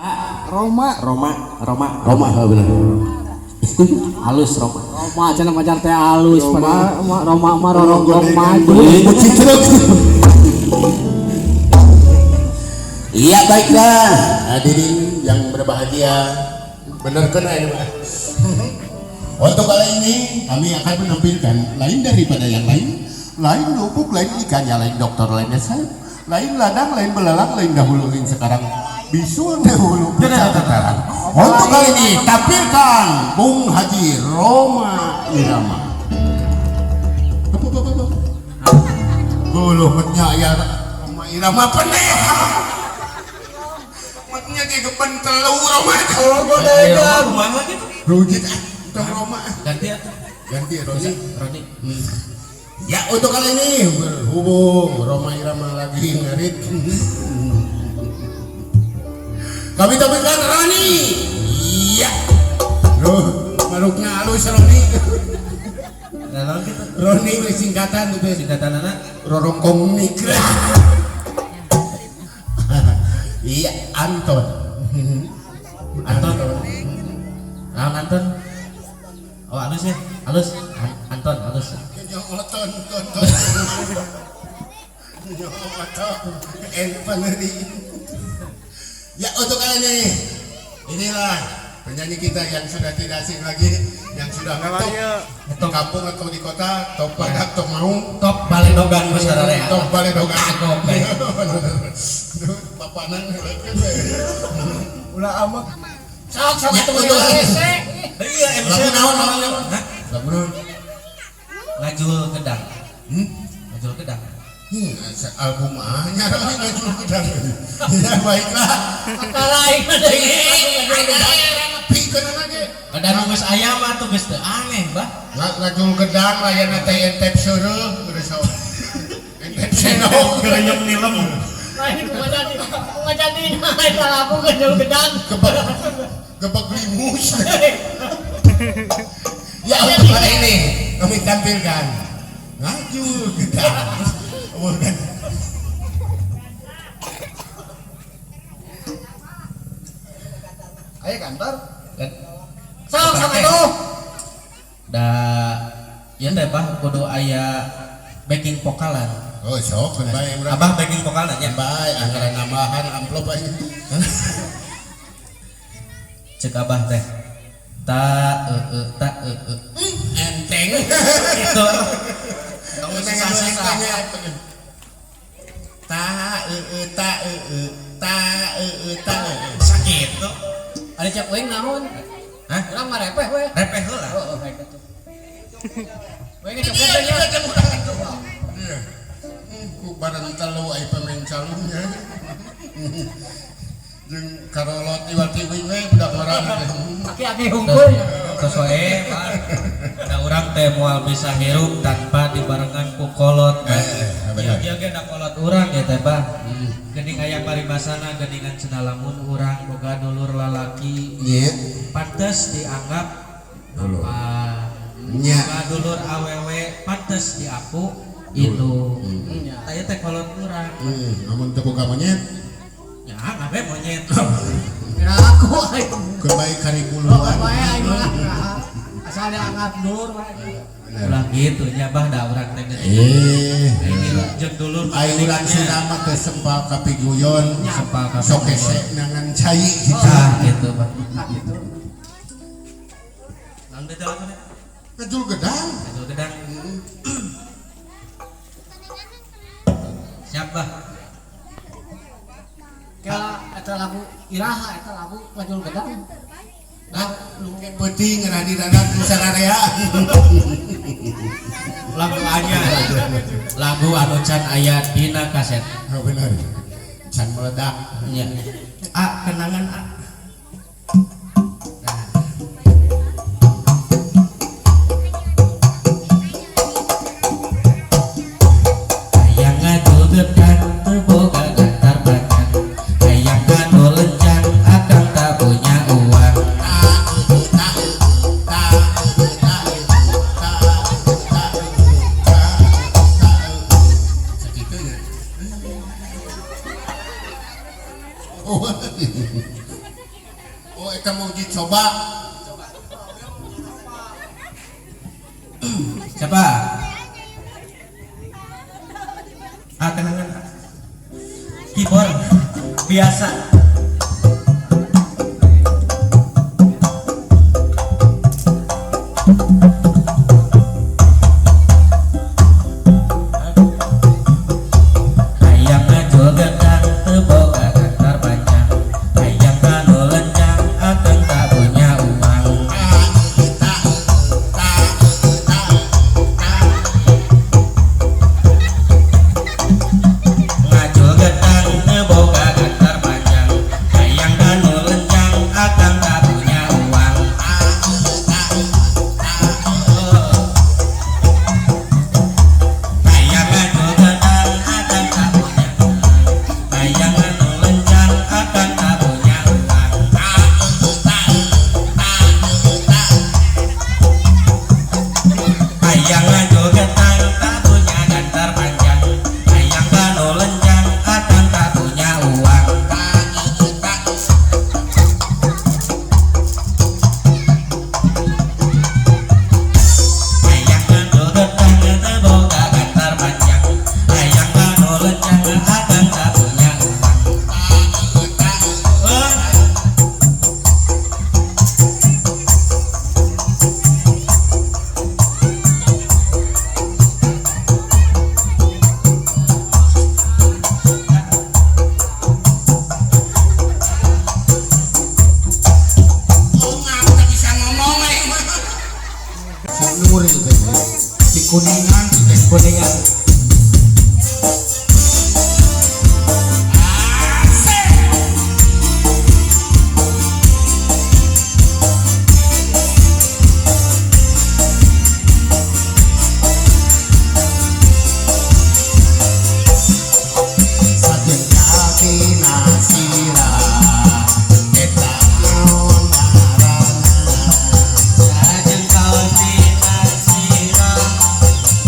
Roma. Roma, Roma. Roma bener. Halus Roma. Roma cenah pacar teh halus. Roma. Roma mah rorongkong maju. Iya baiklah, hadirin yang berbahagia, bener kena ini Pak. Untuk kali ini kami akan menampilkan lain daripada yang lain, lain lupuk, lain ikan, ya lain dokter, lainnya saya, lain ladang, lain belalang, lain dahulu, lain sekarang, bisul dahulu, bisa sekarang. Untuk kali ini tampilkan Bung Haji Rhoma Irama. Guluh metnya ya Rhoma Irama peneh. Metnya kayak geben telur Roma. Kumaha gitu? Rujit ah, Roma. Ganti atuh. Ganti Roni. Roni. Ya untuk kali ini berhubung Rhoma Irama lagi ngarit, kami tampilkan Roni. Iya. Loh, maruknya halus Roni. Nah, gitu. Roni singkatan itu. Singkatan anak. Rorongkong nikra. Iya, Anton. Anton. Nah, Anton. Oh, halus ya. Halus. Anton, halus. Ton ton ton. Ya untuk kali ini, inilah penyanyi kita yang sudah tidak asing lagi, yang sudah ngetop di kampung atau di kota, top badak, top maung, Top baledogan besar ya. top baledogan. Top. Papanan. Ulah amat. Sok sok Ya, atuh untuk Iya, MC lagu naon namanya? Hah? Lagu naon? Ngajul gedang. Hmm? Ngajul gedang. Album anyar ini ngajul gedang. Ya baiklah. Lain deui. Pikeun lagi. Gedang geus aya mah tuh geus teu aneh, Bah. Ngajul gedang layana teh entep seureuh geus sok. Entep senok Gereyem nilem. Lain kumaha jadi eta lagu ngajul gedang. Gebek gebek limus. Ya untuk kali ini kami tampilkan ngajul gedang. Bukan. Ayo kantor. Kan Sok sok atuh. da ieu teh Bah kudu aya backing vokalan. Oh sok keun bae urang. Abah backing vokalna nya. Bae anggaran nambahan amplop aja. Cek Abah teh. Ta e e ta e e. Enteng. Gitu. Tong susah-susah. Ta e e ta e e ta e e ta e e. Sakit tuh. Ada cek uing naon? Hah? Urang mah repeh we. Repeh heula. Oh, baik atuh. Uing ngecek nya. Iya. Ku bareng telu ai pemain calungnya. Jeung karolot iwal ti we budak ngorang. Aki-aki hungkul. Terus wae, Pak. Da urang teh moal bisa hirup tanpa dibarengan ku kolot. Bener. Ieu ge da kolot urang ya teh, Bah. Geuning aya paribasana geuningan cenah lamun urang boga dulur lalaki Nya. pantes dianggap Dulur. bapak. Nya. Boga dulur awewe pantes diaku itu. Tah ieu teh kolot urang. Amun teu boga monyet, Ya, ngabe monyet. Kira aku aing. keun bae Oh, karipuluan. bae aing mah. Asal dianggap dulur wae. Ulah gitu nya Bah da urang teh geuning. Jeung dulur Aing urang Sunda mah teu sempal ka piguyon, Sempal ka sok hese nangan cai gitu. Ah, gitu, Bah. Gitu. Naon teh laguna? Ngajul gedang. Ngajul gedang. Siap, Bah. Kira eta lagu iraha eta lagu ngajul gedang. Nah, peuting ngeunah di dadak nu sararea. Lagu anyar. Lagu anu can aya dina kaset. Oh, bener. Can meledak. Nya. Ah, kenangan ah. Hayang ngajul gedang teu boga gantar banyak. Hayang anu lencang akang tak punya uang. Ta e ta e ta e ta e ta e ta e ta e. Sakitunya. Oh. Oh, eta mau uji coba. Siapa? Ah, tenangan. Keyboard biasa. Hayang ngajul getang teu boga gantar panjang. Hayang kanu lencang akang tak punya uang. Ngajul getang teu boga gantar panjang. Hayang kanu lencang akang tak punya uang. Hayang ngajul getang akang tak punya uang. Hayang kanu lencang akang tak punya uang. Hayang ngajul getang tak punya gantar panjang. Hayang kanu lencang akang tak punya uang. Hayang ngajul getang teu boga gantar panjang. Hayang kanu lencang akang tak punya uang. Oh, ngap tak bisa ngomong eh. Sanuri teh. Di Kuningan teh. Kuningan. Saking katina sirah eta naon ngaranna. Sajeng kautina sirah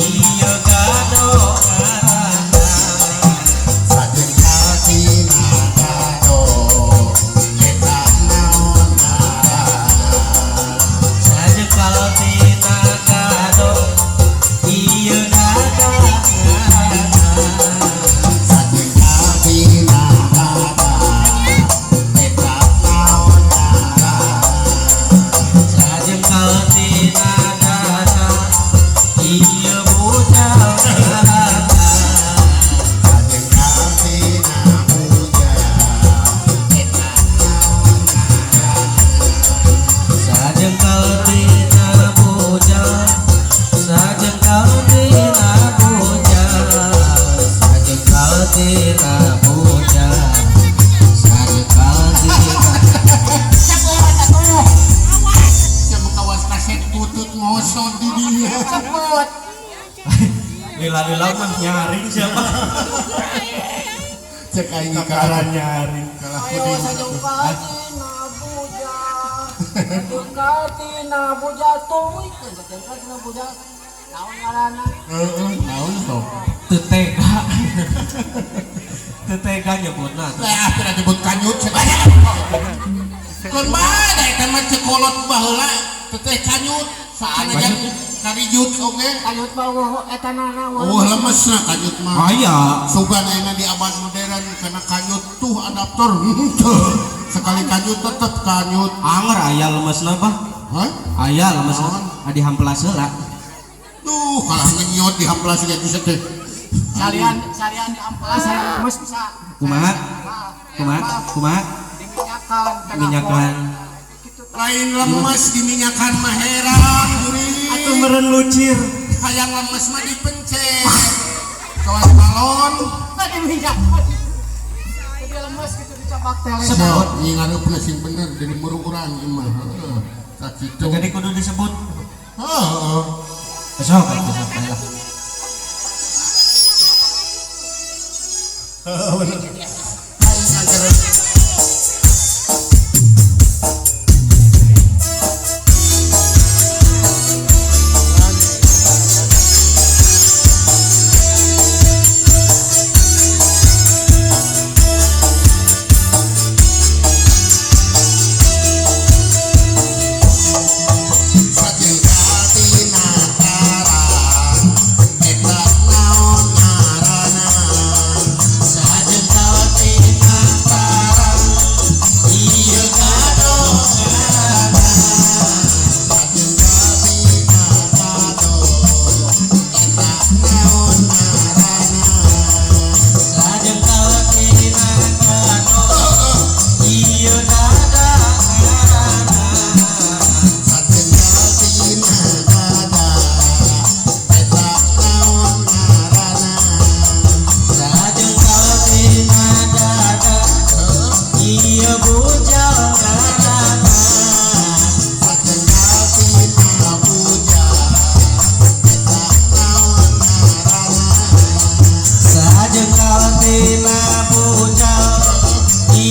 ieu gado ngaranna. Saking katina gado eta naon ngaranna. Sajeng kautina gado ieu gado ngaranna. Saking katina gada eta naon ngaranna. Sajeng kautina gado ieu bujang ngaranna. Saking katina puja eta naon ngaranna. Sajeng kautina bujang, sajeng kautina bujang, sajeng kautina bujang, sajeng kautina. Siapa kawas kaset putut ngosot di dia. Cepet. Lila-lila mah nyaring siapa? Cek aing Kakaran nyaring. Kalah Ayo kuning. sajeng katina bujang. Sajeng katina bujang tuh. Sajeng katina bujang. Naon ngaranna? Heeh, naon sok. Teu tega. Teu tega nyebutna. Lah, tidak nyebut kanyut sebanyak. Kon mana eta mah cekolot baheula teteh kanyut. Saana jang karijut oge. Kanyut mah eueuh eta nana Oh, lemesna kanyut mah. Aya. Sugan ayeuna di abad modern karena kanyut tuh adaptor. Henteu. Sekali kanyut tetep kanyut. Anger aya lemesna bah. Hah? Aya lemesna. Adi hamplas heula. Duh, kalah ngenyot di hamplas ge bisa teh. Salian salian di amplas saya lemes bisa. Kumaha? Kumaha? Kumaha? Diminyakan tengah Minyakan. Gitu. Lain lemes diminyakan mah herang juri. Atuh meureun lucir. Hayang lemes mah dipencet. Kawas balon. Tadi minyakan. Jadi lemes gitu dicabak tele. Sebut ngarepna sing bener dari muru urang ieu mah. Heeh. Sakitu. Jadi kudu disebut. Heeh. Besok atuh sok bae lah. Heeh bener. Aing ngajar.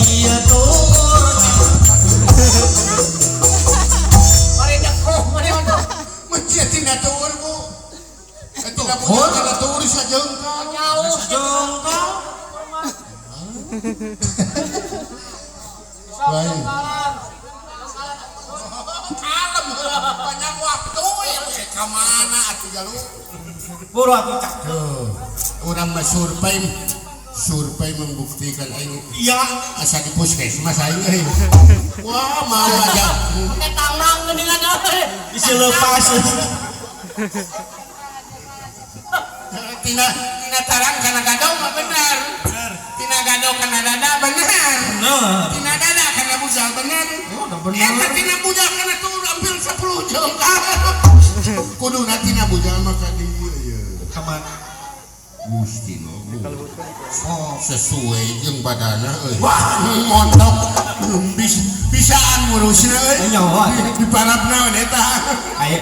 Ieu tuur. Mari dekoh mari mah. Mun sia tina tuur, Bu. Tina bujal kana tuur sajengkal. Jauh. Jongkol. Sok Lain. jongkalan. Kalem banyak waktu ya ka mana atuh jalu. Buru atuh cak. Tuh, urang mah survei survei membuktikan aing Iya. Asa di puskesmas aing euy. Wah, mau aja. Pakai tambang geuningan euy. Isi lepas. Tina tina tarang kana gadong mah bener. Tina gadong kana dada bener. Bener. Tina dada kana bujal bener. Oh, udah bener. Eta tina bujal kana tuur hampir 10 jengkal. Kuduna tina bujal mah ka dieu ye. Kemana? Gusti nu. Oh, sesuai jeung badana euy. Wah, montok. Bisaan ngurusna euy. Nyawa. Di parabna eta. Aya.